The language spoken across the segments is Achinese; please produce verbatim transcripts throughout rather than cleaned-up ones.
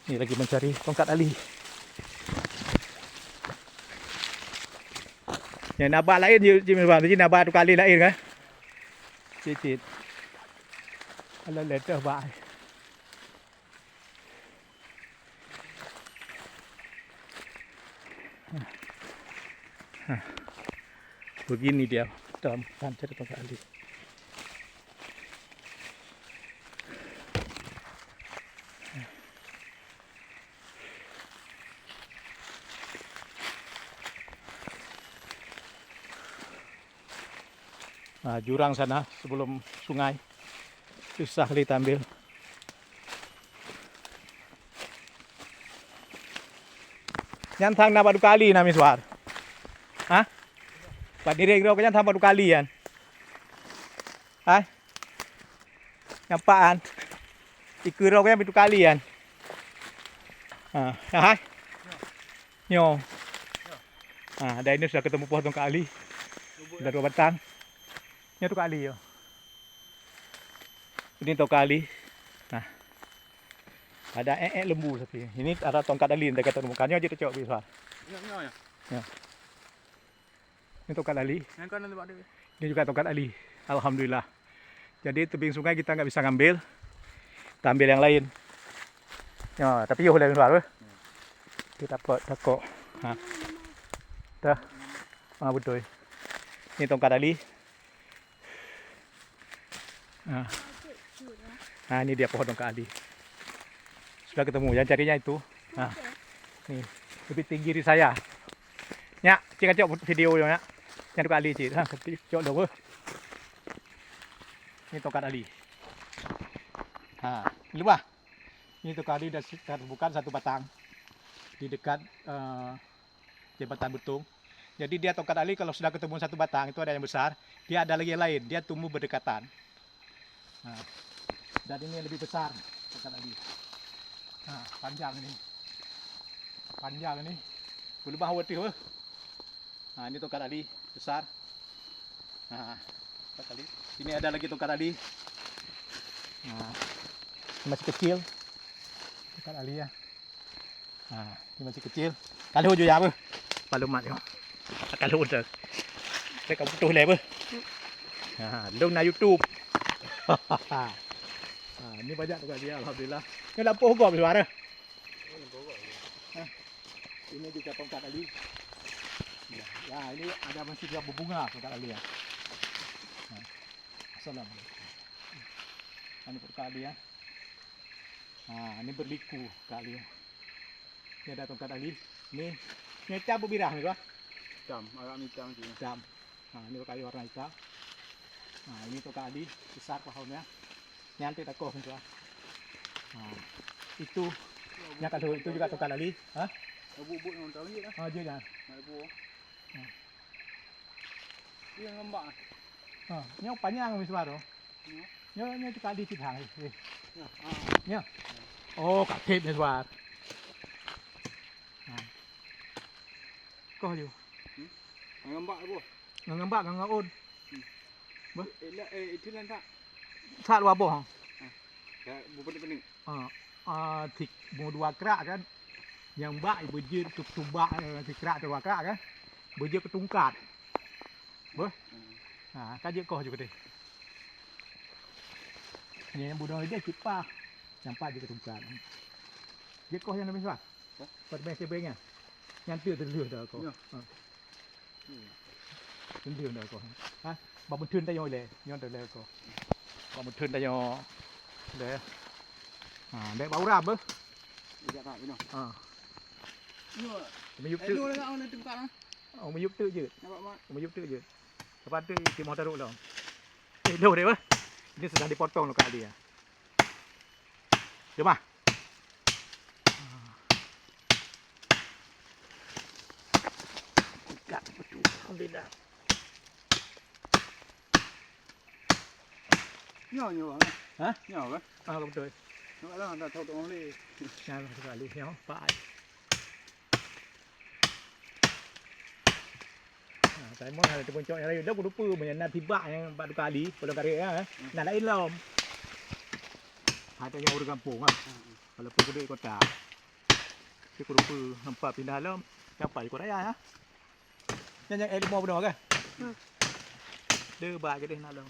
Ni lagi mencari tongkat ali. Nyan na bak laén jih, jih, Wan. Jih na bak tukang ali laén kan? Cit-cit. Alah, lé teuh bak. Begini dia, dalam pancet tongkat ali. Nah, jurang sana sebelum sungai. Susah kali taambil. Nyan thang na bak tukang ali na, Miswar. Hah? Bak direng droe nyan thang bak tukang ali nyan. Hai. Nampak kan? Ikeue droe nyan bak tukang ali nyan. Ha, hai. Nyoe. Ha, dan ini sudah ketemu pohon tongkat ali. Sudah dua batang. Nyoe tongkat ali, yo. Ini tongkat ali. Nah. Ada ék-ék lembu sapi. Ini ada tongkat ali, nyoe jeuet tacok, Miswar. Nyoe, nyoe, ya. Ya. Ini tongkat ali. Yang kanan tu, Pak Dewi. Ini juga tongkat ali. Alhamdulillah. Jadi, tebing sungai kita nggak bisa ngambil. Kita ambil yang lain. Ya, tapi yoh lé, Miswar, weh. Kita dapat takok. Ha. Dah. Ah, betul. Ini tongkat ali. Ha. Ha, ini dia pohon tongkat ali. Sudah ketemu, yang carinya itu. Ha. Ni, lebih tinggi dari saya. Nyak, cik kacok video nyak. Nyan tongkat ali cik. Ha, cok dong. Ini tongkat ali. Ha, luah. Ini tongkat ali dah terbuka satu batang di dekat, eh, jembatan Beutong. Jadi dia tongkat ali kalau sudah ketemu satu batang, itu ada yang besar, dia ada lagi yang lain, dia tumbuh berdekatan. Nah, dan ini lebih besar tongkat ali. Nah, panjang ini. Panjang ini. Beulubah watèe, weh. Nah, ini tongkat ali besar. Nah, tongkat ali. Sini ada lagi tongkat ali. Nah, ini masih kecil. Tongkat ali ya. Ha, ini masih kecil. Kalau je ya apa? Kalau mat yo. Kalau udah. Saya kau butuh le apa? Ha, lom na YouTube. Ha, ini banyak tongkat ali, alhamdulillah. Ini lampu gop suara. Ha, ini juga tongkat ali. Ya, ya, ini ada masih juga berbunga tongkat ali ya. Ha. Assalamualaikum. Ini tongkat ali ya. Ha, ini berliku tongkat ali. Ini ada tongkat ali. Ini, ini hitam apa birah ni, Bang? Hitam, agak hitam sih. Hitam. Ha, ini kayu warna hitam. Ha, ini tongkat ali besar pohonnya. Nyan teuh takoh ni, Bang. Ha, itu, yang kalau itu juga tongkat ali. Ha? Bubuk-bubuk yang tahu ni lah. Ha, je dah. Nak bubuk. Ha. Ini yang lembak. Ha, nyoe panjang, Miswar. Nyoe, nyoe teuka di cit hang, eh. Nyoe. Oh, ka thép, Miswar. Ha. Koh ju. Hmm? Ngon ngambak, boh. Ngon ngambak, ngon ngaun. Hmm. Boh. Eh, eh, itu lan tak? Sat dua boh. Ha. Ya, bu pening-pening. Ah, ah, tik, mau dua krak kan. Nyang bak beujeuet keu tumbak, eh, sikrak dua krak kan. Beujeuet keu tungkat. Beuh? Ha, ka jeuet koh ju keudeh. Nyan nyang bunoe dia cit pah. Nyang pat jeuet keu tungkat. Jeuet koh nyang leubeh susah. Hah? Pat meh sebeng nyan. Nyan tu teuleuh dah koh. Ya. Ha. Teuleuh dah koh. Ha? Bak meutheun tanyoe ilèe. Nyoe teuleuh koh. Bak meutheun tanyoe. Deh. Ha, dek bak uram beuh. Ijak tak, Bino? Ha. Nyoe. Miyup tu. Eh, dua nak, nak tungkat lah. Oh, miyup tu je. Nampak mak? Miyup tu je. Lepas tu, timoh taruh dalam. Eh, loh deh, beuh. Ini sedang dipotong lokak dia. Jom ah. Ikat betul. Alhamdulillah. Nyoe, nyoe, Bang. Hah? Nyoe, Bang. Ah, betul. Nampak lah, tak tahu tak boleh. Nyoe, sekali. Nyoe, Pak. Ha, Simon ada terpencok yang lain. Dah kudupa, meunyo na tibak nyang bak tukang ali, polong karek, ha. Hmm. Na lain lom. Ha, tu nyang ureueng gampông, ha. Hmm. Walaupun kuduek kota. Di kurupe nampak pindah lom, nyampai ku raya ya. Nyan nyang eh lima bunoe kan? Hmm. Deh ba jadi na lom.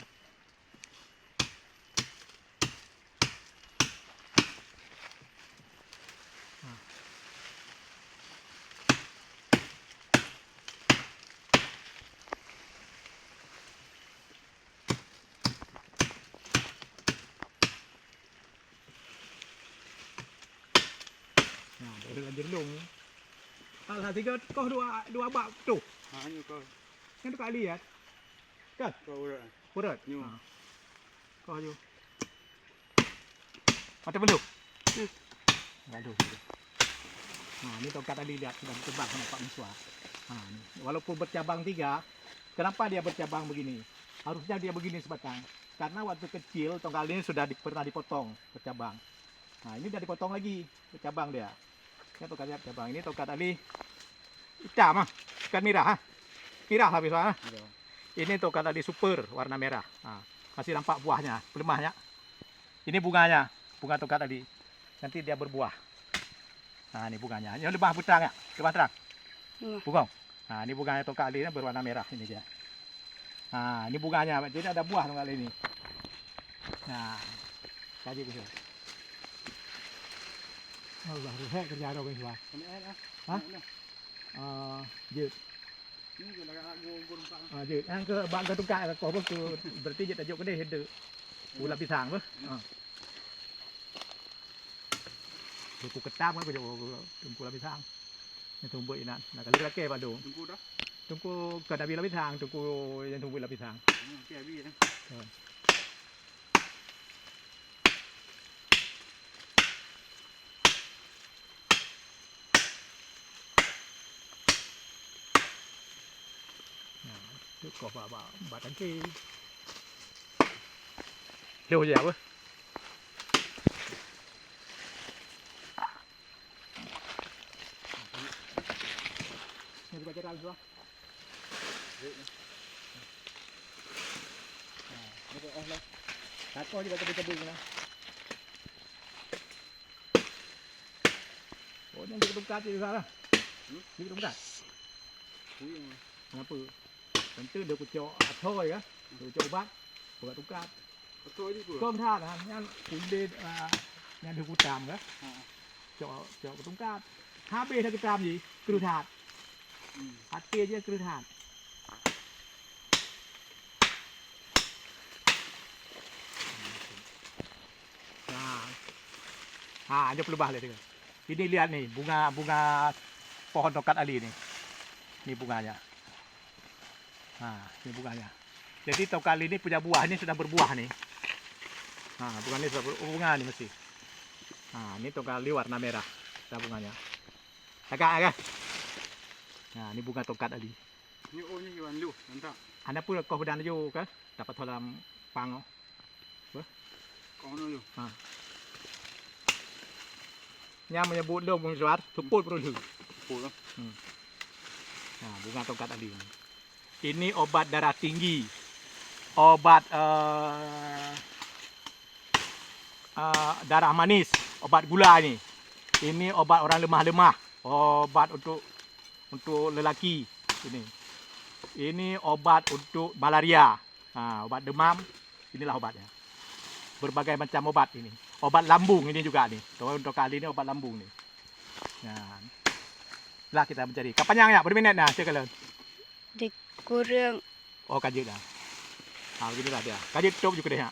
Nah, dari lanjir long. Salah tiga koh dua dua bak tu. Ha, nyu koh. Kan tu kali ya. Kan? Koh urut. Urut. Nyu. Ha. Koh ju. Mata belum. Aduh. Nah, ini tongkat tadi lihat sudah berkembang sama Pak Miswa. Nah, ini. Walaupun bercabang tiga, kenapa dia bercabang begini? Harusnya dia begini sebatang. Karena waktu kecil tongkat ini sudah di, pernah dipotong bercabang. Nah, ini udah dipotong lagi, bercabang dia. Ini tongkat lihat cabang. Ini tongkat tali hitam ah, bukan merah ah. Merah habis ah. Iya. Ini tongkat tali super warna merah. Ha, masih nampak buahnya, pelemahnya. Ini bunganya, bunga tongkat tali. Nanti dia berbuah. Nah, ini bunganya. Ini lebah butang ya, lebah terang. Iya. Bungong. Nah, ini bunganya tongkat tali ni berwarna merah ini dia. Nah, ini bunganya, jadi ada buah tongkat tali ni. Nah, kaji bisa. Allah, roh kerja roh Miswa. Hah? Ah, jeuet. Ah, jeuet. Nyang ke bak ka tungkat ka koh beuh tu, berarti jeuet tajok keudeh dek. Bulan pisang beuh. Ha. Buku ketam kan kujok bulan pisang. Nyang tumbuk inan. Nah, kali lakée bak dong. Tungku dah. Tungku ka dabi bulan pisang, tungku nyang tumbuk bulan pisang. Hmm, okey, habis dah. Ha. Nah, tu koh bak, bak, bak tangki. Lheuh je apa? Ni buka jalan tu ah. Nah, ni buka oh lah. Takut juga tadi-tadi kena. Oh, nyan jeuet tungkat cit Miswa lah. Hmm? Jeuet tungkat. Puyeng. Kenapa? Tentu dia kucok atoi kah? Dia kucok ubat, buka tungkat. Atoi ni apa? Kong that, ha, nyan kulit, ah, nyan dia kutam kah? Ha. Cok, cok tungkat. Habis dah kutam ji, kreuh that. Hmm. Até je kreuh that. Nah. Ha, nyoe peulubah lé tengok. Ini lihat ni, bunga, bunga pohon tongkat ali ni. Ni bunganya. Ha, ni bunganya. Jadi tongkat ali ni punya buah ni sudah berbuah ni. Ha, bunga ni sudah ber-, oh, bunga ni masih. Ha, ni tongkat ali warna merah. Dah bunganya. Tagak kan? Ha, ni bunga tongkat ali. Ni oh ni Iwan lu, mantap. Anda pun koh beudang laju kan? Dapat dalam pang. Beuh. Kong nyoe. Ha. Nyan meunyeubut lôn Bung Suar, seupôt peureulheueh. Seupôt lah. Hmm. Nah, bunga tongkat ali ni. Ini obat darah tinggi. Obat, eh, eh, darah manis, obat gula ni. Ini obat orang lemah-lemah, obat untuk, untuk lelaki ini. Ini obat untuk malaria. Ha, obat demam, inilah obatnya. Berbagai macam obat ini. Obat lambung ini juga ni. Tongkat ali ni obat lambung ni. Nah. Lah kita mencari. Ka panyang nyak, berapa minit nah, cek kalian. Dikureueng. Oh, ka jeuet dah. Ha, beginilah dia. Ka jeuet tutup juga deh, ha.